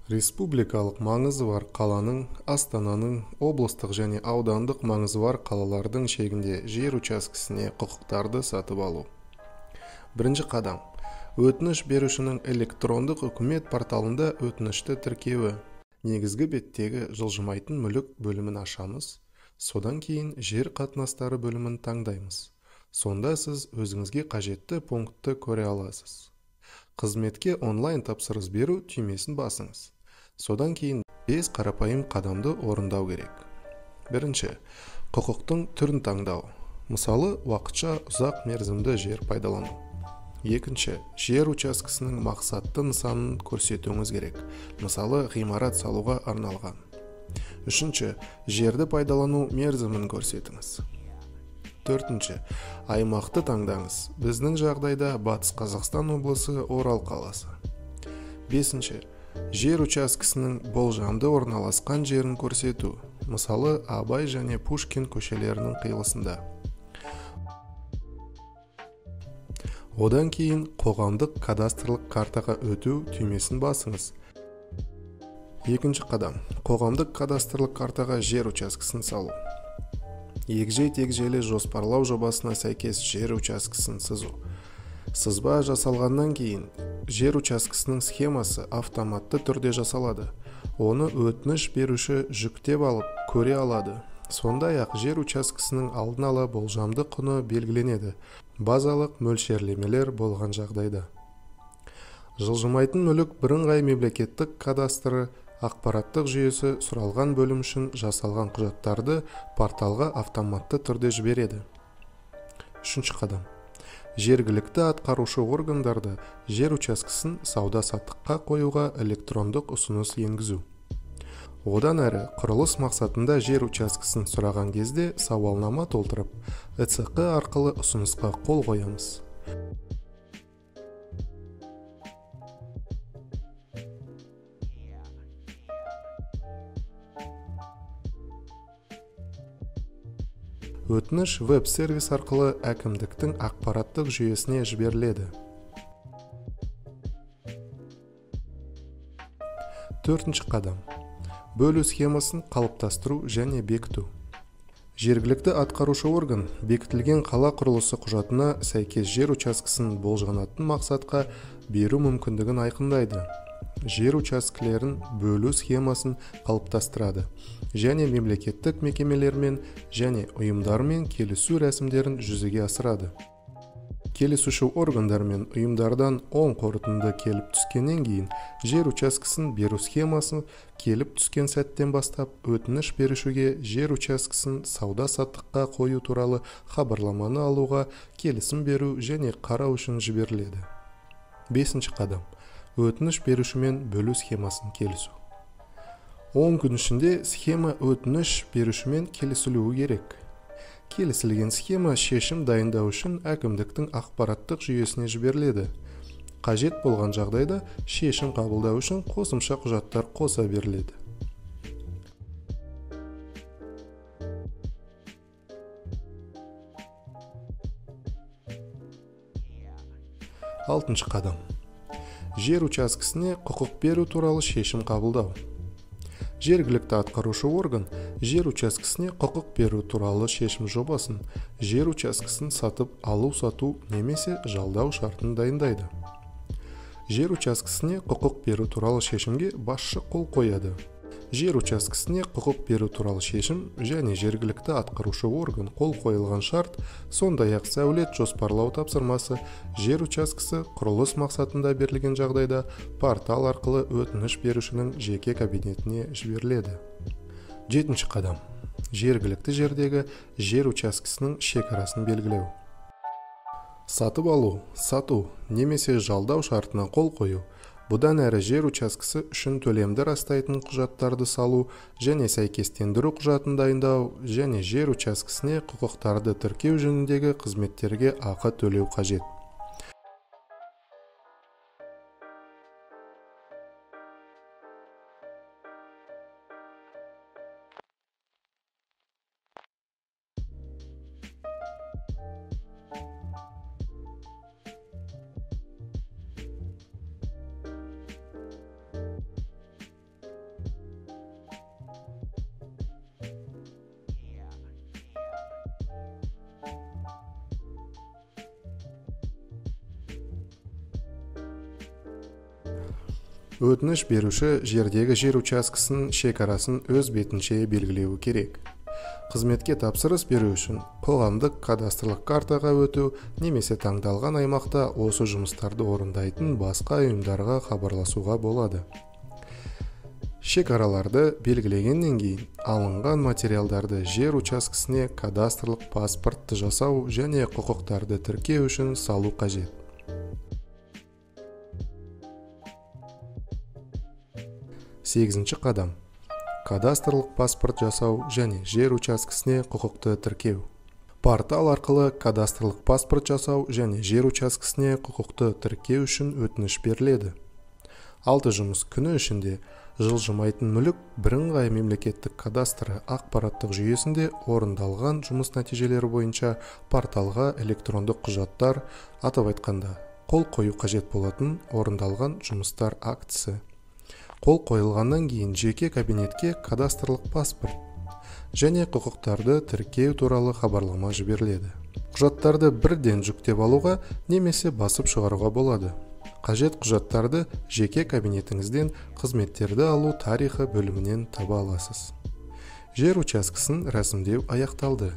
Республикалық маңызы бар қаланың, астананың, облыстық және аудандық маңызы бар қалалардың шегінде жер учаскесіне құқықтарды сатып алу. Бірінші қадам. Өтініш берушінің электрондық үкімет порталында өтінішті тіркеуі. Негізгі беттегі жылжымайтын мүлік бөлімін ашамыз, содан кейін жер қатынастары бөлімін таңдаймыз. Сонда сіз өзіңізге қажетті пунктті көре аласыз. Қызметке онлайн тапсырыс беру түймесін басыңыз. Содан кейін 5 қарапайым қадамды орындау керек. Бірінші, құқықтың түрін таңдау. Мысалы, уақытша ұзақ мерзімді жер пайдалану. Екінші, жер учаскесінің мақсатты нысанын көрсетуіңіз керек. Мысалы, ғимарат салуға арналған. Үшінші, жерді пайдалану мерзімін көрсетіңіз. Төртінші, аймақты таңдаңыз. Біздің жағдайда Батыс Қазақстан облысы, Орал қаласы. Бесінші, жер учаскесінің болжамды орналасқан жерін көрсету. Мысалы, Абай және Пушкин көшелерінің қиылысында. Одан кейін қоғамдық кадастрлық картаға өту түймесін басыңыз. Екінші қадам. Қоғамдық кадастрлық картаға жер учаскесін салу. Егжей-тегжейлі жоспарлау жобасына сәйкес жер учаскесін сызу. Сызба жасалғаннан кейін жер учаскесінің схемасы автоматты түрде жасалады. Оны өтініш беруші жүктеп алып, көре алады. Сондай-ақ жер учаскесінің алдын ала болжамды құны белгіленеді. Базалық мөлшерлемелер болған жағдайда. Жылжымайтын мүлік бірыңғай мемлекеттік кадастры ақпараттық жүйесі сұралған бөлім үшін жасалған құжаттарды порталға автоматты түрде жібереді. Үшінші қадам. Жергілікті атқарушы органдарда жер учаскесін сауда-саттыққа қоюға электрондық ұсыныс енгізу. Одан әрі құрылыс мақсатында жер учаскесін сұраған кезде сауалнама толтырып, ЭЦҚ арқылы ұсынысқа қол қоямыз. Өтініш веб-сервис арқылы әкімдіктің ақпараттық жүйесіне жіберіледі. Төртінші қадам. Бөлу схемасын қалыптастыру және бекіту. Жергілікті атқарушы орган бекітілген қала құрылысы құжатына сәйкес жер учаскесін болжанатын мақсатқа беру мүмкіндігін айқындайды. Жер учаскелерін бөлу схемасын қалыптастырады және мемлекеттік мекемелермен және ұйымдармен келісу рәсімдерін жүзеге асырады. Келісуші органдар мен ұйымдардан оң қорытынды келіп түскеннен кейін жер учаскесін беру схемасы келіп түскен сәттен бастап өтініш берушіге жер учаскесін сауда-саттыққа қою туралы хабарламаны алуға келісім беру және қарау үшін жіберіледі. Бесінші қадам. Өтініш берушімен бөлу схемасын келісу. 10 күн ішінде схема өтініш берушімен келісілуі керек. Келісілген схема шешім дайындау үшін әкімдіктің ақпараттық жүйесіне жіберіледі. Қажет болған жағдайда шешім қабылдау үшін қосымша құжаттар қоса беріледі. Алтыншы қадам. Жер учаскесіне құқық беру туралы шешім қабылдау. Жергілікті атқарушы орган жер учаскесіне құқық беру туралы шешім жобасын, жер учаскесін сатып алу-сату немесе жалдау шартын дайындайды. Жер учаскесіне құқық беру туралы шешімге басшы қол қояды. Жер учаскесіне құқық беру туралы шешім және жергілікті атқарушы орган қол қойылған шарт, сондай-ақ сәулет жоспарлау тапсырмасы жер учаскесі құрылыс мақсатында берілген жағдайда портал арқылы өтініш берушінің жеке кабинетіне жіберіледі. Жетінші қадам. Жергілікті жердегі жер учаскесінің шекарасын белгілеу. Сатып алу, сату немесе жалдау шартына қол қою. Бұдан әрі жер учаскесі үшін төлемді растайтын құжаттарды салу және сәйкестендіру құжатын дайындау және жер учаскесіне құқықтарды тіркеу жөніндегі қызметтерге ақы төлеу қажет. Өтініш беруші жердегі жер учаскесінің шекарасын өз бетінше белгілеуі керек. Қызметке тапсырыс беру үшін қоғамдық кадастрлық картаға өту немесе таңдалған аймақта осы жұмыстарды орындайтын басқа ұйымдарға хабарласуға болады. Шекараларды белгілегеннен кейін алынған материалдарды жер учаскесіне кадастрлық паспортты жасау және құқықтарды тіркеу үшін салу қажет. Сегізінші қадам. Кадастрлық паспорт жасау және жер учаскесіне құқықты тіркеу. Портал арқылы кадастрлық паспорт жасау және жер учаскесіне құқықты тіркеу үшін өтініш беріледі. 6 жұмыс күні ішінде жылжымайтын мүлік бірыңғай мемлекеттік кадастры ақпараттық жүйесінде орындалған жұмыс нәтижелері бойынша порталға электрондық құжаттар, атап айтқанда, қол қою қажет болатын орындалған жұмыстар актісі. Қол қойылғаннан кейін жеке кабинетке кадастрлық паспорт және құқықтарды тіркеу туралы хабарлама жіберіледі. Құжаттарды бірден жүктеп алуға немесе басып шығаруға болады. Қажет құжаттарды жеке кабинетіңізден қызметтерді алу тарихы бөлімінен таба аласыз. Жер учаскесін рәсімдеу аяқталды.